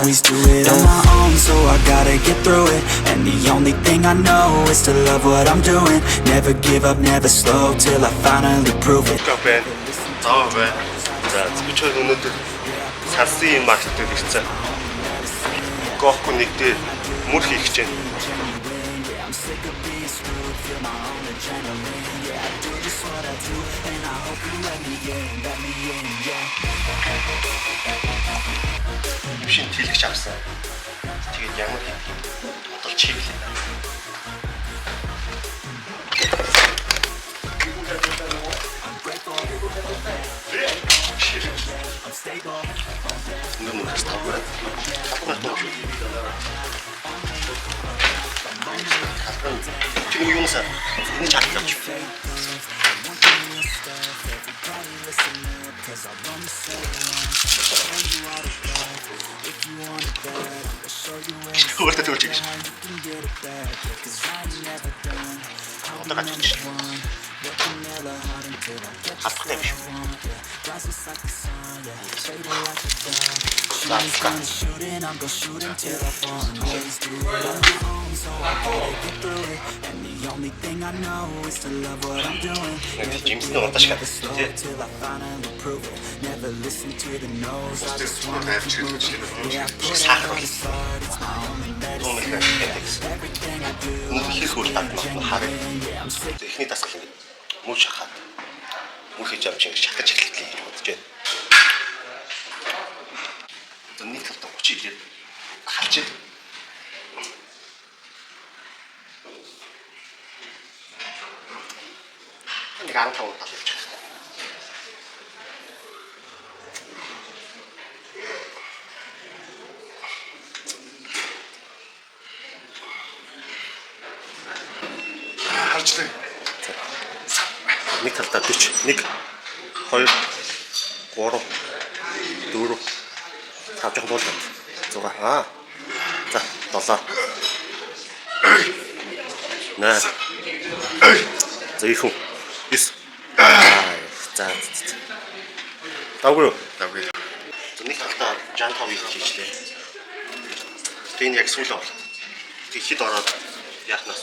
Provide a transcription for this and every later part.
Always do it on my own, so I gotta get through it. And the only thing I know is to love what I'm doing. Never give up, never slow, till I finally prove it. Ка байна. Зав байна. За би ч өнөөдөр сансны юм маркет дээр ирсэн. Гоку нэг дээр мөр хийх гэж байна. Yeah, I'm sick of being screwed, feel my own adrenaline. Yeah, I do just what I do, and I hope you let me in, yeah. Шин тэлгэж авсан. Тэгээд ямар хийдгийг бодолж хийглээ. Ингээд мөрөөс тавгүй. Тавгүй тоо шүү. Чи нэг юунасаа энэ чарлаач. Өөртөө төлж гэж. Одоо гаж чи. Халдах юм шүү. За. Shooting, I'm gon' shoot until I fall. Always do it on my own, so I gotta get through it. And the only thing I know is to love what I'm doing. Never Жимсний give up, урдаш never гад. slow Тий. till I finally prove it. Never listen to the no's, I just wanna авч keep ирэх moving. юм. Yeah, I put Сахар out бол. this art, it's my only Том medicine. их гэдэг. Everything I do, Өнөөдөр хэр хөл татна харъя. yeah, I'm sick. Эхний дасгал ингээд мөр шахаад мөр хийж авч ингээд шахаж эхлэе гэж бодож байна. За нэг талдаа 30 илээд халж байна. Нэг 15 удаа л явчих. Харж лээ. Нэг талдаа 40, 1 2 3 4 5 жоохон буулгаад 6 аа. За 7 8 За их үү 9 За за. Давгүй юу? Давгүй. За нэг талдаа 65 хийж хийжлээ. Тэгээ энэ яг сүүл болоо. Тэг хэд ороод яахнаас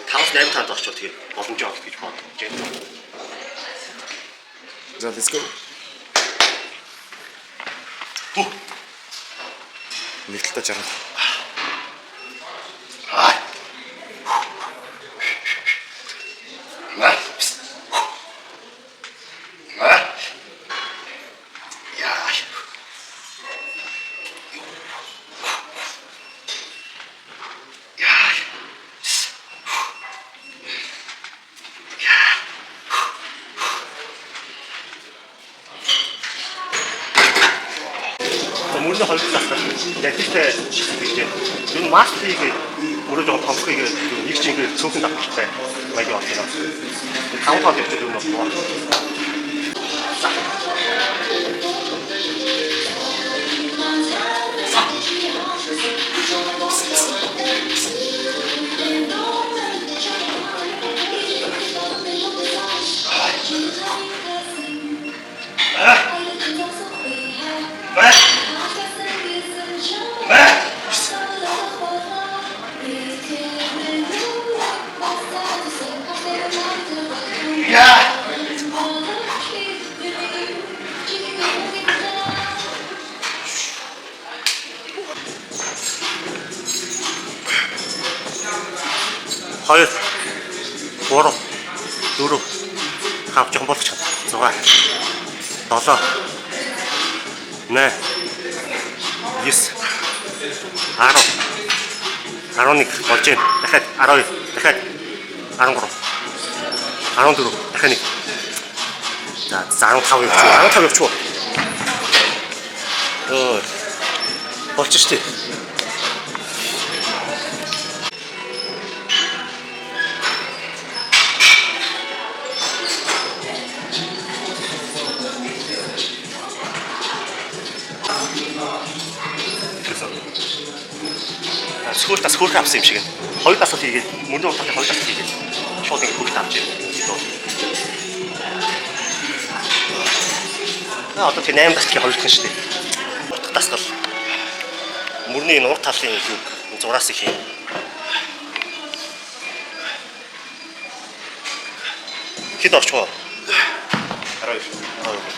5-8 танд орчвол тэгээд боломжтой болт гэж бодож байна. За let's go. Хүү. Нэг талдаа 60. Аа. Аа. Аа. Яа. Яа. За мөрний хоёр талаас ялтай гэж байна. Энэ мастрыг мөрөө жоохон томх хийгээд нэг чинь ингээд цөөхөн давталтай маяг болж байна. Таван тал явчих юм болов. Яа. Хоёр, гурав, дөрөв, тав жоохон болгоч. 6 7 8 9 10 11 болж байна. Дахиад 12, дахиад 13 14 дахиад нэг. За 15 явчих. 15 явчих. Өө. Болчих штеп. Сөхөр тас хөөрхөн авсан юм шиг байна. Хоёр дасгал хийгээд мөрний урталын хоёр дасгал хийгээд шууд ингэ хөрт авч ирнэ. Аа одоо тэр 8 дасгалын хоёр дахь нь шүү дээ. Утга дасгал. Мөрний энэ урд талын юу зураас их юм. Хэд орчих вэ? 12. 12.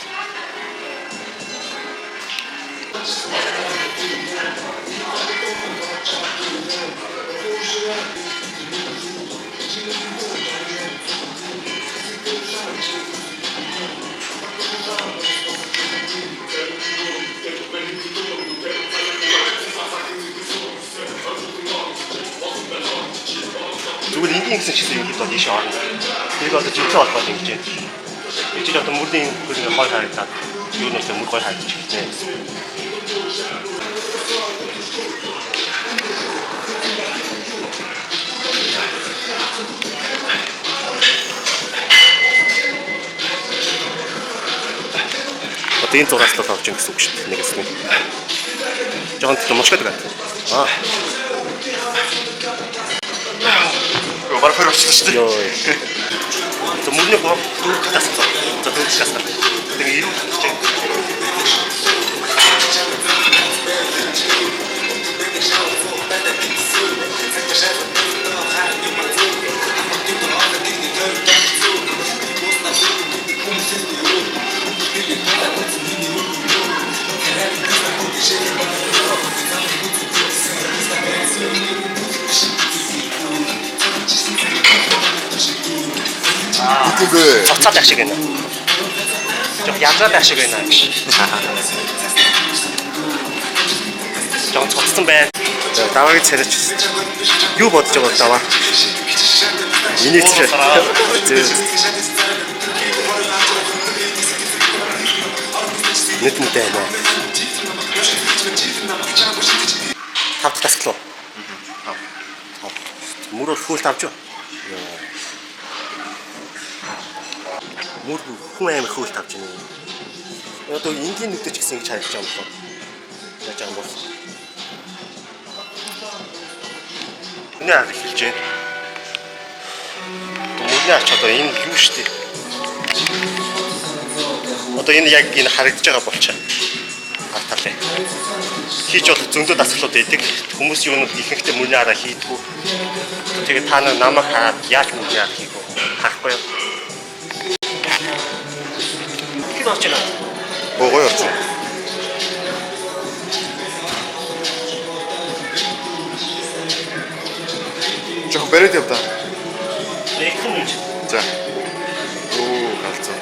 Зүгээр энгийн гэсэн чигсээ ингээд бол ийшээ орно. Тэр одоо жинхэнэ холбоод ингэж байна. Ичиж одоо мөрний хөл ингээ гой харагдаад юу нэ мөр гой харагдчих хэлнэ гэсэн. Одоо энэ зураас л орж ин гэсэн үг шүү дээ. Нэг хэсэг. Жохон тийм мушгаад байна. Аа. Гөө бараг 20 орчлоо шүү дээ. Йоо. За мөрний 3 4 талаас за 4 талаас. Тэгээ эрүүл татчих чинь. Үгүй бэ. Цоцоод байх шиг байна. Жог язгаад байх шиг байна гэж. Жог цоцсон байна. Даваагийн царайч. Юу бодож байгаа бол даваа? Миний царай. Зөө. Нүд нүдэ байна. Тав дахь дасгал уу? Тав. Мөр бол хөөлт авч юу? Мөр хүн амар хөөлт авч байна. Одоо энгийн нүдэ ч гэсэн ингэж харагдаж байгаа юм болоо. Яаж байгаа юм бол. Миний арга эхэлж байна. Мөрний арч одоо энэ юу штэ. Одоо энэ яг энэ харагдаж байгаа болчих. Арт талын. Хийж болох зөндөө дасгалууд байдаг. Хүмүүс юу нэг ихэнхдээ мөрний араа хийдгүү. Тэгээд та нар намайг хараад яаж мөрний арга хийх вэ? Харахгүй юу? Хэд орж байна? Гөө гоё орсон. Жохон бариад яв та. Их юм уу? За. Оо галзуу.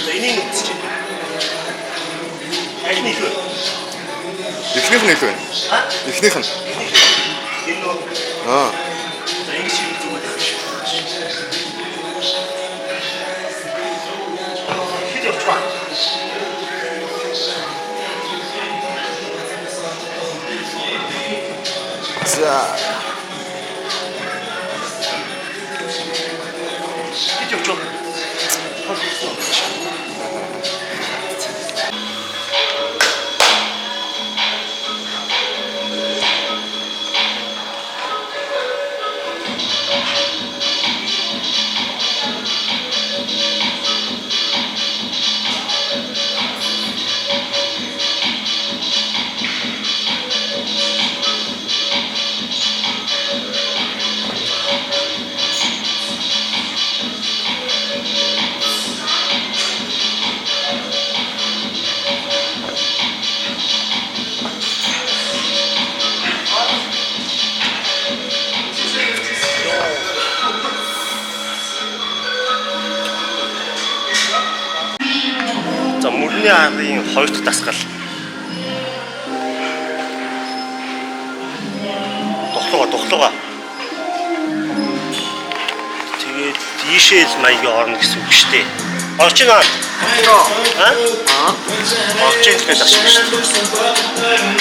За энийг нүцэж чинь. Аль нь илүү? Эхнийх нь илүү байна. А? Эхнийх нь. Энэ нөө. Аа. За ингэж хийх зүгээр байх шүү. Хэд явчих вэ? За. Хэд явчих вэ? За мөрний арын хоёр дахь дасгал. Духлуга духлуга. Тэгээд ийшээ л маягийн орно гэсэн үг шүү дээ. Орж ийн аа? Аа? Орж ийн гэж асууж шүү дээ.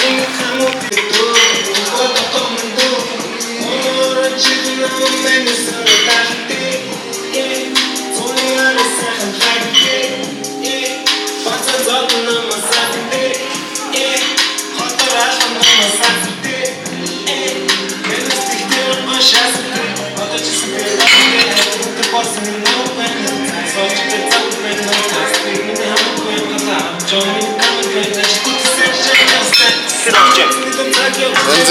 Тэр орж ийн. Янз.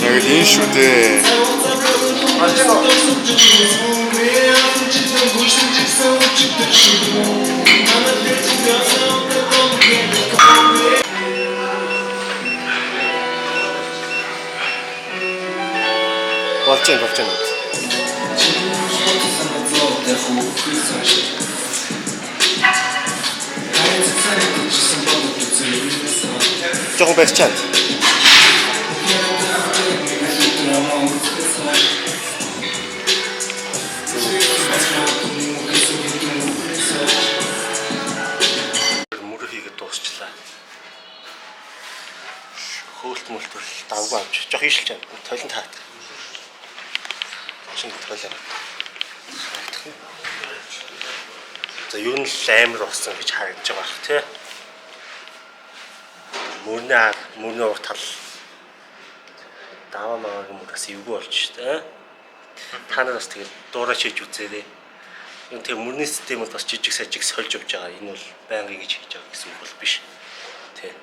Яг л энэ шүү дээ. Болж байна, болж байна. Жохон барьчаад. Мөрө хийгээд дуусчлаа. Хөөлт мөлтөр давгүй авч. Жох ийшилж байна. Толон таат. Чин толон. Харагдах нь. За ер нь л амар болсон гэж харагдаж байгаа бах тий. Мөрний ар, мөрний урт тал даваа маагийн мөр бас эвгүй болж штэ. Та нар бас тэгээд дуурай шийж үзээрэй. Юм тэгээ мөрний системүүд бас жижиг сажиг сольж явж байгаа. Энэ бол байнгын гэж хийж байгаа гэсэн үг бол биш. Тий.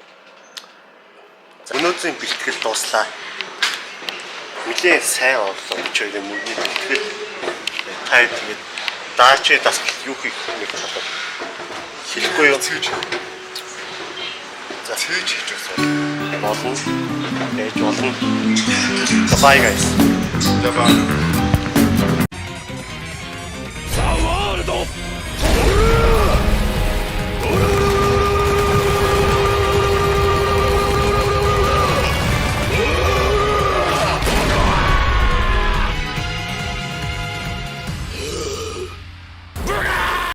За өнөөдрийн бэлтгэл дууслаа. Нилээн сайн орлоо 32-ын мөрний бэлтгэл. Та тэгээд даачи дасгал юу хийх нэг талаар хэлэхгүй юу? Цээж. За Цээж хийж байсан. болно. Байж болно. Bye guys. За ба.